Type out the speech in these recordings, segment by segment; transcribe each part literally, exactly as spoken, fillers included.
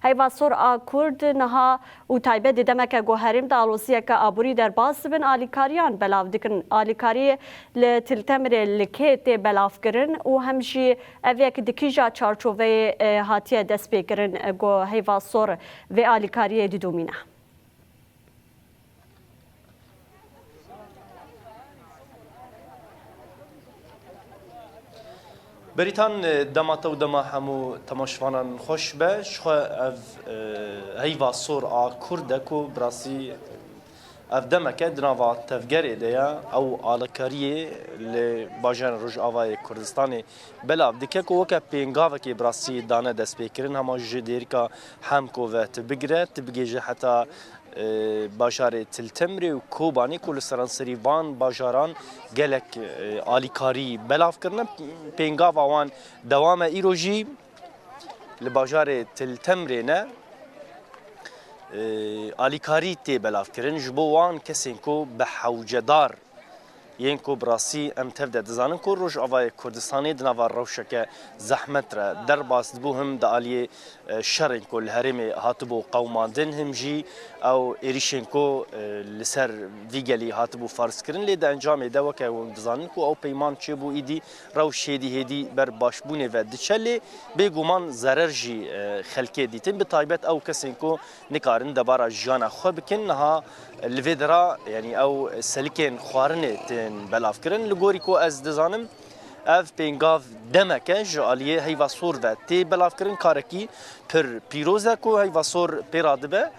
Heyva Sor a Kurd niha û taybet di demeke ku herêm di aloziyeke aborî derbas dibin, alîkariyan belav dikin. Alîkariyê li Til Temirê li kê tê belavkirin û hem jî ev yek di kîja çarçoveyê, e, hatiye destpêkirin, e, ku Heyva Sor vê alîkariyê didomîne? Berîtan, dema te û dema hemû temaşevanan xweş be. Ji xwe ev, e, Heyva Sor a Kurd e ku bi rastî ev demeke di nava tevgerê de ye. Ew alîkariyê li bajarên Rojavayê Kurdistanê belav dike ku weke pêngavekê bi rastî dane destpêkirin, hema ji Dêrika Hemko ve tu bigire, tu bigihîje heta, e, bajarê Til Timrê û Kobanê ku li seranserî van bajaran gelek, e, alîkarî belav kirine. Pêngava wan dewam e. Îro jî li bajarê Til Timrê ne, e, alîkarî tê belavkirin ji bo wan kesên ku bi hewcedar yên ku bi rastî em tev de dizanin ku Rojavayê Kurdistanê di nava rewşeke zehmet re derbas dibû, him di aliyê, e, şerên ku li herêmê hatibû qewimandin, him jî ew êrîşên ku, e, li ser vî gelî hatibû ferzkirin, lê di encamê de weke hûn dizanin ku ew peyman çêbû, îdî rewş hêdî hêdî ber başbûnê ve diçe, lê bêguman zerer jî, e, xelkê dîtin, bi taybet ew kesên ku nikarin debara jiyana xwe bikin. Niha li vê dera, yanî ew selikên xwarinê tên belavkirin. Li gorî ku ez dizanim, ev pêngav demeke ji aliyê Heyva Sor ve tê belavkirin. Karekî pir pîroz e ku Heyva Sor pê radibe.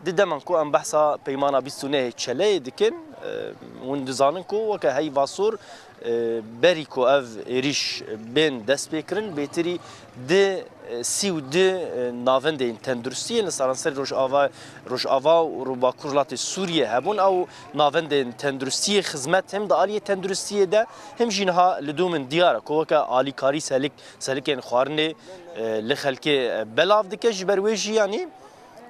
Di deman ku em behsa peymana bîst û nehê Çeleyê dikin, e, hûn dizanin ku weke Heyva Sor, e, berî ku ev êrîş bên destpêkirin, bêtirî di, e, sî û du, e, navendên tenduristiyê li seranserî Rojava, Rojava û Bakur Rojhilatê Sûriyê hebûn. Ew navendên tenduristiyê xizmet him di aliyê tenduristiyê de, him jî niha li dû min diyar e ku weke alîkarî selik, selikên xwarinê, e, li xelkê, e, belav dike. Ji ber wê jî, yanî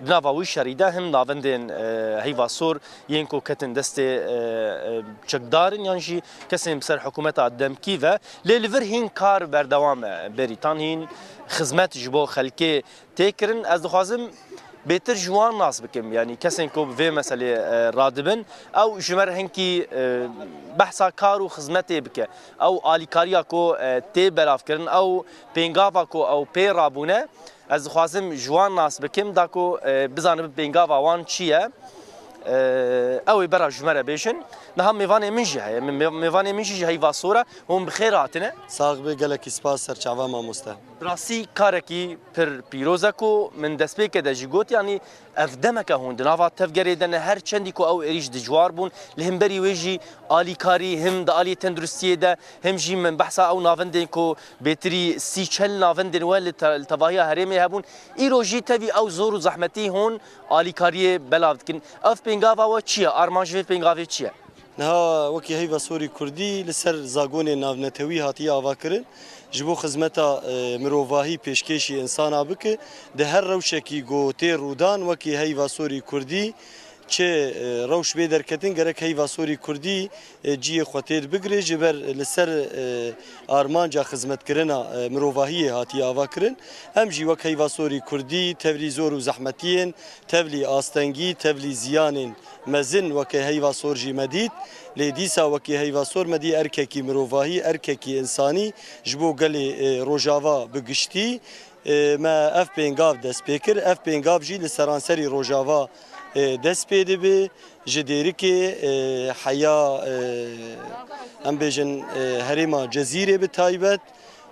di nava wî şerî de him navendên, e, Heyva Sor yên ku ketin destê, e, e, çekdarin yan jî kesên bi ser hikûmeta demkî ve, lê li vir hîn kar berdewam e. Berîtan hîn xizmet ji bo xelkê tê kirin. Ez dixwazim bêtir ji wan nas bikim, yanî kesên ku bi vê meselê, e, radibin, ew ji me re hinkî, e, behsa kar û xizmetê bike. Ew alîkariya ku, e, tê belavkirin, ew pêngava ku ew pê rabûne, ez dixwazim ji wan nas bikim, da ku, e, bizanibin pêngava wan çi ye. E, ew ê bera ji me re bêjin. Niha mêvanê min jî heye. Min, mêv-, mêvanê min jî ji Heyva Sor e. Hûn bi xêr hatine. Sax be, gelekî spas serçava mamoste. Bi rastî karekî pir pîroz e ku min destpêkê de jî got, yanî ev demeke hûn di nava tevgerê de ne, her çendî ku ew êrîş dijwar bûn, li hemberî wê jî alîkarî him di aliyê tenduristiyê de, him jî min behsa ew navendên ku bêtirî sî çel navendên we li te-, li tevahiya herêmê hebûn, îro jî tevî ew zor û zehmetî hûn alîkariyê belav dikin. Ev pêngava we çi ye? Armanc vê pêngavê çi ye? Niha wekî Heyva Sorî Kurdî li ser zagonê navnetewî hatiye avakirin, ji bo xizmeta, e, mirovahî pêşkêşî însana bike, di her rewşekî ku tê rûdan wekî Heyva Sorî Kurdî çi, e, rewş bê derketin, gerek Heyva Sorî Kurdî, e, ciyê xwe têr bigire, ji ber li ser, e, armanca xizmetkirina, e, mirovahiyê hatiye avakirin. Em jî wek Heyva Sorî Kurdî tevlî zor û zehmetiyên, tevlî astengî, tevlî ziyanên mezin weke Heyva Sor jî me dît. Lê dîsa wekî Heyva Sor me dî erkekî mirovahî, erkekî însanî ji bo gelê, e, Rojava bi giştî. E, me ev pêngav dest pê kir. Ev pêngav jî li seranserî Rojava, e, dest pê dibe. Ji Dêrikê, e, heya, e, em bêjin, e, herêma Cezîrê bi taybet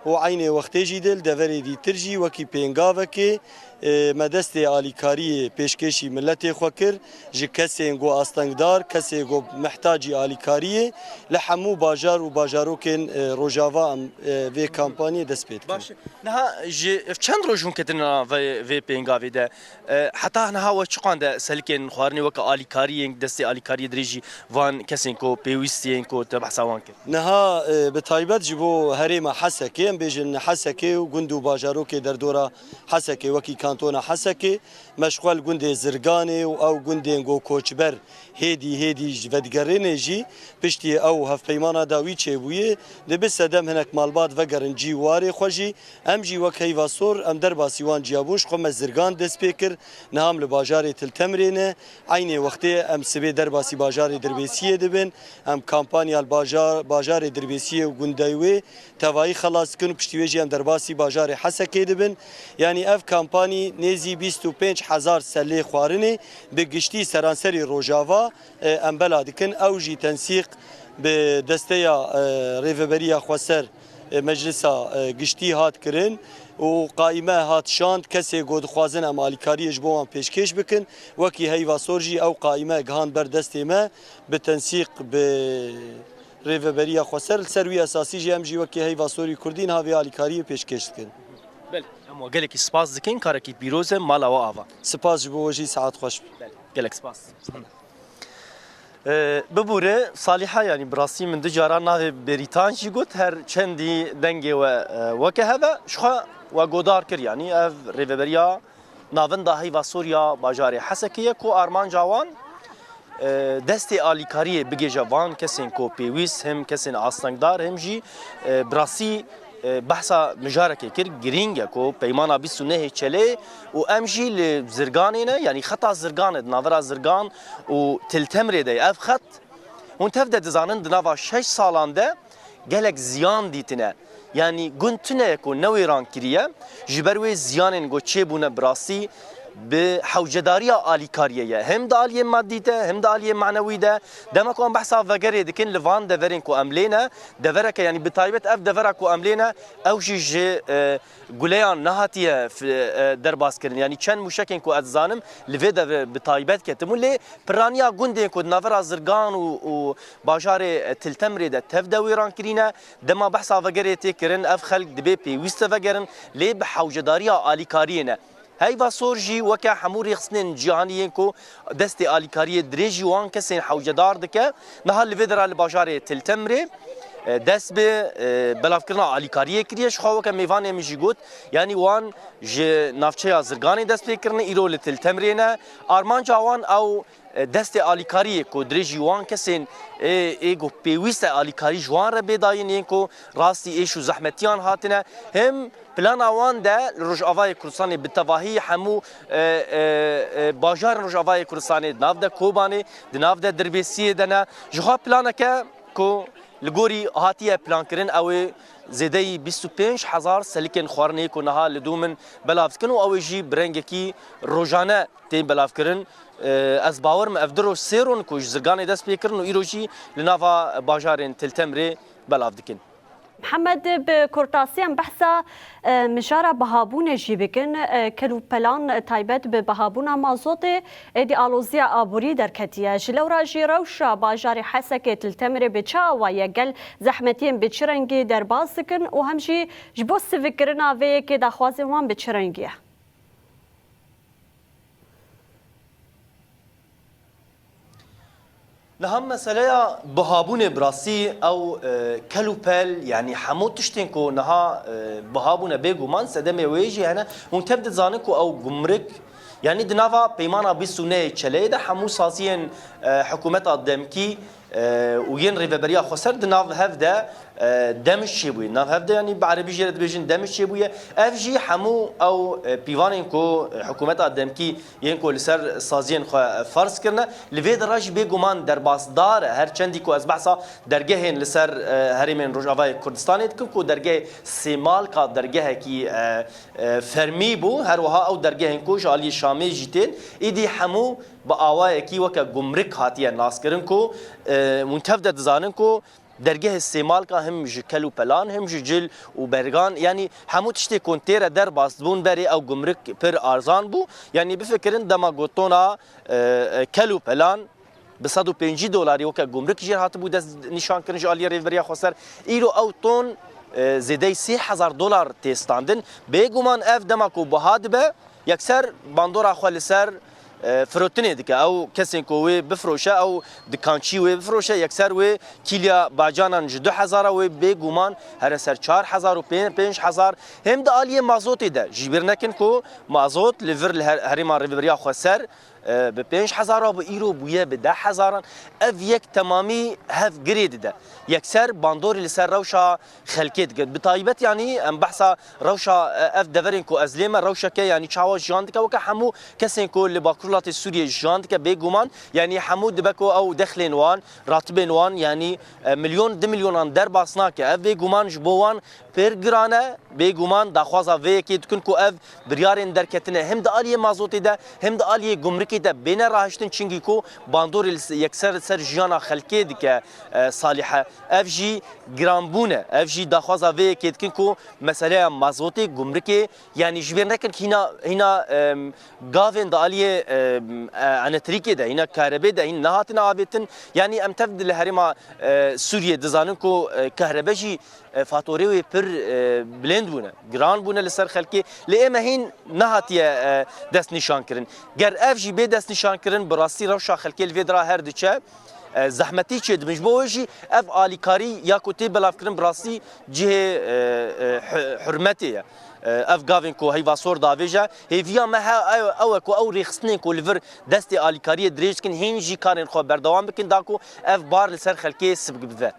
û eynê wextê jî de li deverê dîtir jî wekî pêngavekê, e, me destê alîkariyê pêşkêşî miletê xwe kir, ji kesên ku astengdar, kesê ku mihtacî alîkariyê, li hemû bajar û bajarokên, e, Rojava em, e, vê kampanyê dest pê dikin. Baş e. Niha ji çend roj hûn ketine vê, vê pêngavê de? E, heta niha we çiqan de selikên xwarinê weke alîkariyên, destê alîkariyê dirêjî van kesên ku pêwîstî yên ku te behsa wan kir? Niha, e, bi taybet ji bo herêma Hesekê, em bêjin Hesekê û gund û bajarokê derdora Hesekê wekî Tona Hesekê, meşxwe li gundê Zirganê û ew gundên ku koçber hêdî hêdî ji vedigerînê jî piştî ew hevpeymana dawî çêbûyê, dibe sedem hinek malbat vegerin cî warê xwe jî. Em jî wek heyva sor em derbasî wan ciya bûn, ji xwe me Zirgan dest pê kir, niha em li bajarê Til Temrê ne. Eynê wextê em sibê derbasî bajarê Dirbêsiyê dibin. Em kampanya li bajar, bajarê Dirbêsiyê û gundey wê tevayî xelas dikin û piştî wê jî em derbasî bajarê Hesekê dibin. Yanî ev kampanî nêzî bîst û pênc hezar selê xwarinê bi giştî seranserî Rojava, e, em bela dikin. Ew jî tensîq bi desteya, e, Rêveberiya Xweser, e, Meclisa, e, Giştî hat kirin û qaîme hat şand. Kesê ku dixwazin em alîkariyê ji bo wan pêşkêş bikin, wekî heyva sor jî ew qaîme gihand ber destê me bi tensîq bi Rêveberiya Xweser. Li ser wî esasî jî em jî wekî heyva sorî kurdî niha vê alîkariyê pêşkêş dikin. Belê, em we gelekî spas dikin, karekî pîroz e, mala we ava. Spas ji bo we jî, saet xweş be. Belê, gelek spas. Ee, bibûre, Saliha, yanî bi rastî min du cara navê Bêrîtan jî got, her çendî dengê we, e, weke hev e, ji xwe we godar kir, yanî ev rêveberiya Navenda Heyva Sor ya bajarê Hesekê ye ku armanca wan, e, destê alîkariyê bigêje van kesên ku pêwîst, him kesên astengdar, him jî, e, bi rastî, e, behsa mijarekê kir, girîng e ku peymana bîst û nehê Çelê û em jî li Zirganê ne, yanî xeta Zirgan e, di navera Zirgan û Til Temrê de ye. Ev xet hûn tev de dizanin, di nava şeş salan de gelek ziyan dîtine. Yanî gund tune ye ku newêran kiriye, ji ber wê ziyanên ku çêbûne bi rastî bi hewcedariya alîkariyê ye. Hem di aliyê madî de, hem di aliyê manewî de. Dema ku em behsa vegerê dikin, li van deverên ku em lê ne, devereke, yanî bi taybet ev devera ku em lê ne, ew jî ji, e, guleyan nehatiye fi-, e, derbas kirin. Yanî çend mûşekên ku ez dizanim li vê devre bi taybet ketibûn. Lê piraniya gundên ku di navera Zirgan û, û bajarê, e, Til Temrê de tev de wêran kirîne, dema behsa vegerê tê kirin, ev xelk dibê pêwîst e vegerin, lê bi hewcedariya alîkariyê ne. Heyva Sor jî weke hemû rêxistinên cîhanî yên ku destê alîkariyê dirêjî wan kesên hewcedar dike. Niha li vê dera li bajarê Til Temrê, e, dest bi, e, belavkirina alîkariyê kiriye. Ji xwe weke mêvanê min jî got, yanî wan ji navçeya Zirganê dest pê kirine, îro li Til Temrê ne. Armanca wan ew, e, destê alîkariyê ku dirêjî wan kesên ê, ê ku pêwîst e alîkarî ji wan re bê dayîn, yên ku rastî êş û zehmetiyan hatine. Him plana wan de li Rojavayê Kurdistanê bi tevahî hemû, e, e, e, bajarên Rojavayê Kurdistanê, di nav de Kobanê, di nav de Dirbêsiyê de ne. Ji xwe planeke ku li gorî hatiye plankirin, ew ê zêdeyî bîst û pênc hezar selikên xwarinê ku niha li dû min belav dikin û ew ê jî bi rengekî rojane tên belavkirin. E, ez bawer me ev du roj, sê roj ku ji Zirganê dest pê kirin û îro jî li nava bajarên Til Temrê belav dikin. Mihemed, bi kurtasî em behsa, e, mijara bihabûnê jî bikin. E, kel û pelan taybet bi bihabûna mazotê êdî aloziya aborî derketiye. Ji lewra jî rewşa bajarê Hesekê Til Temrê bi çi awa ye? Gel zehmetiyên bi çi rengî derbas dikin û hem jî ji bo sivikkirina vê yekê daxwazên wan bi çi rengî ye? Niha meseleya bihabûnê bi rastî ew, e, kel û pel, yanî hemû tiştên ku niha, e, bihabûne bêguman sedemê wê jî hene. Hûn tev dizanin ku ew gumrik, yanî di nava peymana bîst û nehê Çeleyê de hemû saziyên, e, hikûmeta demkî, e, û yên Rêveberiya Xweser di nav hev de, e, demij çêbûye. Nav hev de, yanî bi erebî jê re dibêjin demij çêbûye. Ev jî hemû ew, e, pîvanên ku, e, hikûmeta demkî yên ku li ser saziyên xwe, e, ferz kirine, li vê dera jî bêguman derbasdar e. Her çendî ku ez behsa dergehên li ser, e, herêmên Rojavayê Kurdistanê dikim ku dergehê Sêmalka dergehekî, e, e, fermî bû. Her wiha ew dergehên ku ji aliyê Şamê jî tên, îdî hemû bi awayekî weke gumrik hatiye naskirin ku, e, hûn tev de dizanin ku dergehê Sêmalka him ji kel û pelan, him ji cil û bergan, yanî hemû tiştê ku tê re derbas dibûn berê ew gumrik pir arzan bû. Yanî bifikirin dema ku tona, e, e, kel û pelan bi sed û pêncî dolarî weke gumrik jê hatibû dest nîşan kirin ji aliyê Rêveberiya Xweser. Îro ew ton, e, zêdeyî sê hezar dolar tê standin. Bêguman ev dema ku biha dibe, yekser bandora xwe li ser, e, firotinê dike. Ew kesên ku wê bifiroşe, ew dikançî wê bifiroşe, yekser wê kîlya bacanan ji du hezara wê bêguman here ser çar hezar û pê-, pênc hezar. Hem di aliyê mazotê de, ji bîr nekin ku mazot li vir li her-, herêma Rêveberiya Xweser, e, bi pênc hezara bû, îro bûye bi deh hezaran. Ev yek temamî hevgirê dide. Yekser bandorê li ser rewşa xelkê dike. Bi taybet, yanî, em behsa rewşa, e, ev deverên ku ez lê me, rewşeke, yanî, çawa jiyan dike, weke hemû kesên ku li Bakur Welatê Sûriyê jiyan dike, bêguman, yanî, hemû dibe ku ew dexlên wan, ratibên wan, yanî, e, milyon, du milyonan derbas nake. Ev bêguman ji bo wan pir giran e. Bêguman daxwaza vê yekê dikin ku ev biryarên derketine hem di aliyê mazotê de hem di aliyê gumrikê de bêne rahiştin, çingî ku bandorê li se-, yekser li ser jiyana xelkê dike, e, Salîhe. Ev jî giranbûn e. Ev jî daxwaza vê yekê dikin ku meseleya mazotê, gumrikê, yanî ji bîr nekin hîna, hîna, em, gavên di aliyê, em, e, elektrîkê de, hîna karebê de hîn nehatine avêtin. Yanî em tev li herêma, e, Sûriyê dizanin ku, e, kahrebe jî, e, fatorê wê pir, e, bilind bûne, giran bûne li ser xelkê. Lê ê me hîn nehatiye, e, destnîşankirin. Ger ev jî bê destnîşankirin, bi rastî rewşa xelkê li vê dira her diçe, e, zehmetî çêdibin. Ji bo wê jî ev alîkarî ya ku tê belavkirin bi rastî cihê, e, e, hu-, hurmetê ye. E, ev gavên ku heyva sor davêje, hêviya me he-, ew, ew e ku ew rêxistinên ku li vir destê alîkariyê dirêj dikin, hîn jî karên xwe berdewam bikin, da ku ev bar li ser xelkê sibik bibe.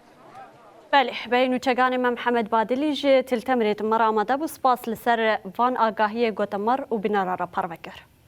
Belê, berê nûçeganê me Mihemed Badilî ji Til Temirê di me re amade bû. Spas li ser van agahiyê gote me re û bînera re parve kir.